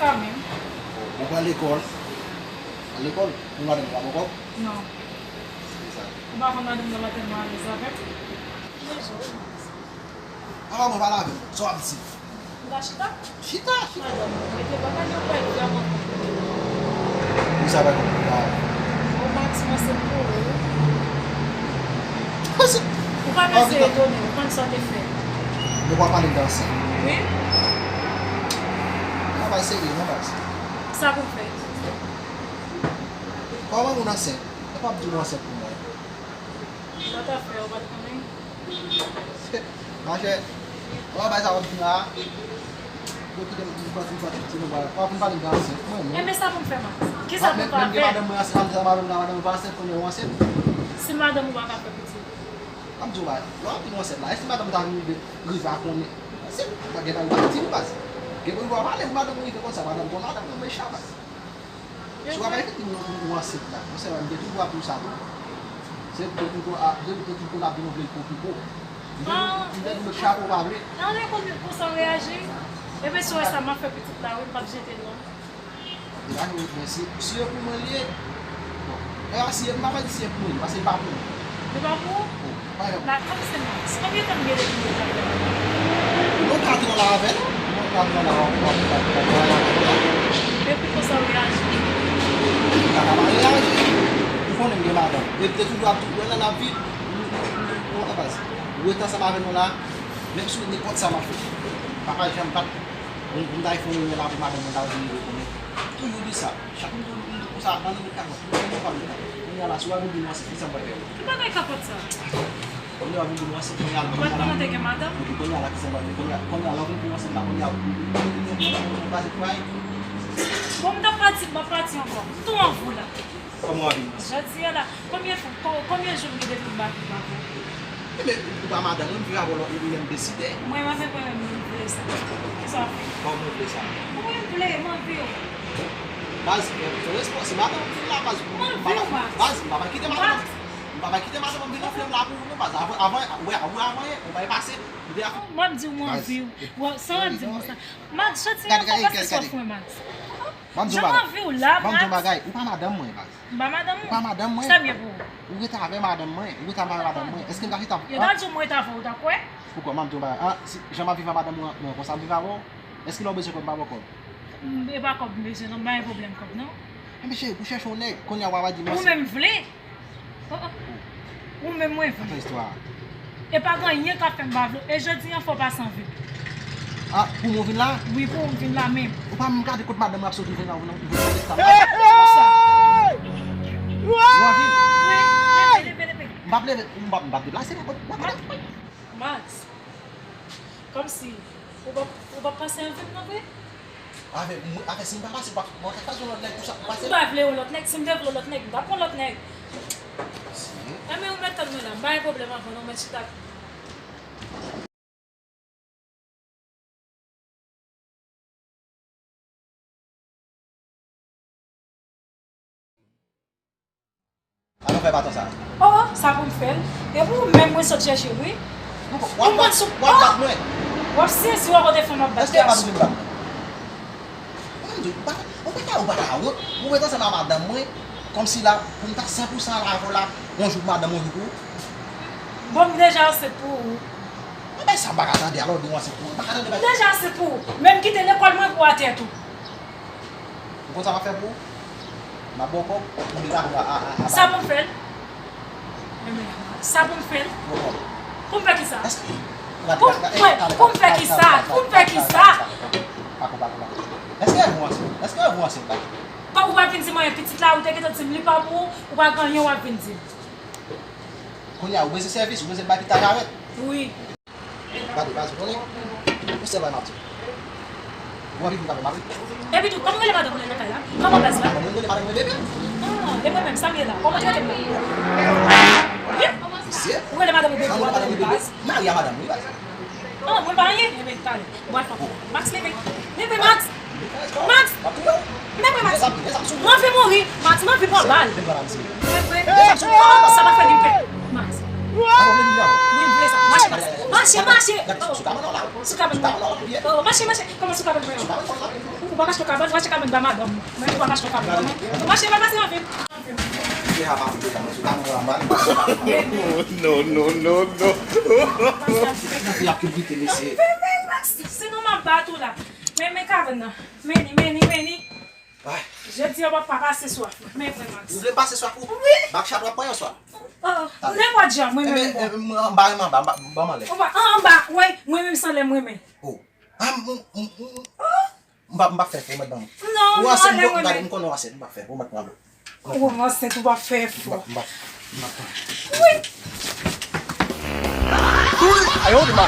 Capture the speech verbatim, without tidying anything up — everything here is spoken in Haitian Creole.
Sa menm. Ou pral lekòl. Al lekòl. Pou madanm ou pa ba w kòb? Non. Se sa. Ou pa konn madanm nan pa tèlman alèz avè m. Ki rezon? Apa mwen pale avè w. Sa w ap di? Ou ta chita? Chita, chita. Madanm, mete bagay yo bay vre avan. Pou sa pa konn la. Bon, Max, mwen se pou ou. Ou pa bezwen etone, ou konn sa w te fè. Nou pa pale de ansent. Wi. Travay serye, non, baz. Sa pou m fè? Kòman moun ansent? E p ap di w ansent pou mwen. Sa ta fè, ou pa t konnen? Machè, w ap bay sa w ap di la. Yo kite m, m pran, m pran ti nou bagay. W ap vin pale m de ansent. Mwen menm. Enben sa pou m fè, Max. Kisa pou m fè? Menm gen madanm mwen ansent, madanm mwen, madanm mwen pa ansent, konnen w ansent. Si madanm ou pa ka fè pitit. M ap di w bagay. Lè w ap vin ansent la, èske madanm ou ta vin rive, rive a konnen? Se pa gen bagay ou pa di li baz. Gen pou w pale, madanm ou rive konsa, madanm, bon, madanm ou mechan baz. Si w ap efektivman ou, ou ansent la, mwen sèlman m te toujou ap di w sa tou. Se pou ou, a, se pou ou konn ap vin vle l pou piko. M te, m te di met chapo pa vle. Nan lè konn konsa w reyaji. Ebyen si w wè sa m ap fè pitit la wi, m p ap jete l non. Deja nou men si, si e pou mwen li ye. Bon. E a si e, m pa pral di si e pou mwen li, paske li pa pou mwen. Li pa pou ou? Bon. Pa yon. Max, konbyen tan m gen depi nou t ap travay? Yon kat an la avè l. Yon kat an la, w ap, w ap, w ap, w ap travay avè l. Depi konsa w reyaji. M pa ka pa reyaji. Ou konnen m gen madanm. Depi te toujou ap di, wè nan ap viv. Ou, ou, ou, ou, anfas. Ou rete ansanm avè nou la. Menm si nenpòt sa m ap fè. Papa janm pa t. Mwen, mwen ta fè yon la pou madanm mwen ta vin rive konnen. Toujou di sa. Chak moun toujou di konsa, ann nou kapab. Mwen pa mwen. Kounye a la, si w a vin di nou ansanm, ki sa m pral fè? Ki bagay kapòt sa? Kounye a w a vin di nou ansanm, kounye a la. Mwen konnen te gen madanm. Epi kounye a la, ki sa m pral fè? Kounye a, kounye a la, w vin di nou ansanm la, kounye a, w pral pase tway. Bon, m t ap pati, m ap pati ankò. M tou anvi w la. Kòman w ap vin? Jodi a la, konbyen fwa, ko-, konbyen jou m gen depi m pa viv avè w? Ebyen, ou pa madanm mwen, m viv avè w lòt, ebyen m deside. Mwen menm, mwen menm, m vle sa. Kisa w ap fè? Kòman w vle sa? Mwen vle, m anvi w. Baz, fè respè, se madanm ou vin la, baz. M anvi w, Max. Baz, m pa pral kite madanm. M pa pral kite madanm vin anfle m la pou ou, non, baz. Avan, avan, wè, wè, avan, yon bagay pase, m te ap. M ap di w, m anvi w. Sa w ap di m konsa? Max, jodi a, fò w pase sou fwen, Max. Ban m di w bagay. Jan m anvi w la, Max. Ban m di w bagay. Ou pa madanm mwen, baz. M pa madanm ou? Ou pa madanm mwen. Sa m ye pou ou? Ou rete avè madanm mwen. Ou rete avè madanm mwen. Èske m ka chita? Yo ta di w m rete avè w, ou ta kwè? Poukò? Ban m di w bagay. Ah, si jan m ap viv ak madanm mwen, mwen konsa m viv avè w? Èske lè w bezwen kòb, m ba w kòb? M, e pa kòb m bezwen, non, m pa gen pwoblèm kòb, non. Enben cheri, pou chèche yon nèg, kounye a w ap di m. Ou menm vle? Oh, oh. Ou menm mwen vle. Atann istwa a. E pa gen anyen k ap fè m pa vle w. E jodi a fò w pase anvi m. Ah, pou mwen vin la? Wi, pou w vin la menm. Ou pa menm gade kot madanm mwen ap soti vin la, ou vin, ou vin gade sa. Ou anvi? Wi, leve, leve, leve. M p ap leve, m p ap, m p ap deplase, non. Ou pa konnen. Max, kòmsi ou p ap, ou p ap pase anvi m non vre? Avè, mwen, avè, si m pa pase, pa, mwen ka chwazi yon lòt nèg pou sa, pou pase. M pa vle yon lòt nèg, si m te vle yon lòt nèg, m t ap pran lòt nèg. Serye? Enben, ou mèt tann mwen la, m pa gen pwoblèm avè w non, mèt chita. Al nou fè baton sa. Oh, oh, sa pou m fè l. E pou ou menm mwen sot chèche, wi. Ou konn bat, sou, w ap bat mwen. W ap sezi wè kote fanm ap bat gason. Èske e bat ou vin bat mwen? Mwen di w, ou pa, ou pa ta, ou pa ta wont. Ou ret ansanm ak madanm mwen, kòmsi la, pou m ta sen pou sen al avè w la, yon jou pou madanm mwen vin pou ou. Bon, m deja ansent pou ou. Mwen bay sa m pa ka tande, alò w di w ansent pou ou. M pa ka tande bagay. M deja ansent pou ou. Men m kite lekòl mwen pou atè tou. Ou konn sa m ap fè pou ou? M ap ba w kòb, ou degaje a, a, a, a. Sa pou m fè l? Enben, sa pou m fè l? Pou w kòb. Pou m fè kisa? Èske ou pa degaje a, pou m fè kisa? Pou m fè kisa? Pako, pako, pako. Èske ou ansent? Èske ou ansent la? Ou pa vin di m anyen, pitit la, ou te gentan di m li pa pou ou, ou pa gen anyen w ap vin di m. Kounye a, ou bezwen sèvis, ou bezwen bay pitit la jarèt. Wi. Gade, baz, ou konnen? Ou sèl bagay m ap di w. Ou anvi vin avè m, pa vre? Epi tou, kòman w rele madanm ou nan kay la? Kòman baz la? Mwen rele madanm mwen bebe. Ah, e mwen menm, sa m ye la? Kòman w trete m la? Wi? Ou rele madanm ou bebe, ou ap rele baz? M marye a madanm mwen, baz. Ah, mwen pa anyen? Enben, talè. Bwat kòb. Max, leve. Leve, Max. Max. Leve, Max. M anvi mouri. Max, m anvi pran bal. Mwen vre. Sa pa fè li pè. Max. Wi, m vle sa. Mache, Max. Mache, mache. Oh. Sou kabann mwen. Oh, mache, mache. Kòman sou kabann mwen? Ou pa ka achte yon kabann, ou achte kabann ba madanm ou. Men ou pa ka achte yon kabann. Ou mache pa pase anvi. Deja pa koute kabann sou kabann la mal. No, no, no, no. Fi ap kidnape mesye. Sinon m ap bat ou la. Men men kabann nan. Men li, men li, men li. Ay, Jodi an papa pase swaf mwen. Men vre Max. ou vle pase swaf ou? Wi. Bak chat w ap pran yon swaf. Oh, nenpòt jan mwen Enben, menm. enben, mwen anba, mwen anba, anba, anba, anba, anlè. Ou pa an anba, wi, mwen menm san lè mwen men. Oh. Ah, m, m, m, m, m pa, m pa fè fò, mèt ban m. Non, Ou non, ansent, lè m mwen gade, men. M konnen w ansent, m pa fè fò, mèt ban m. Ou ansent ou pa fè M pa, fò. m pa, m pa fè. Wi. Ayo, di ma.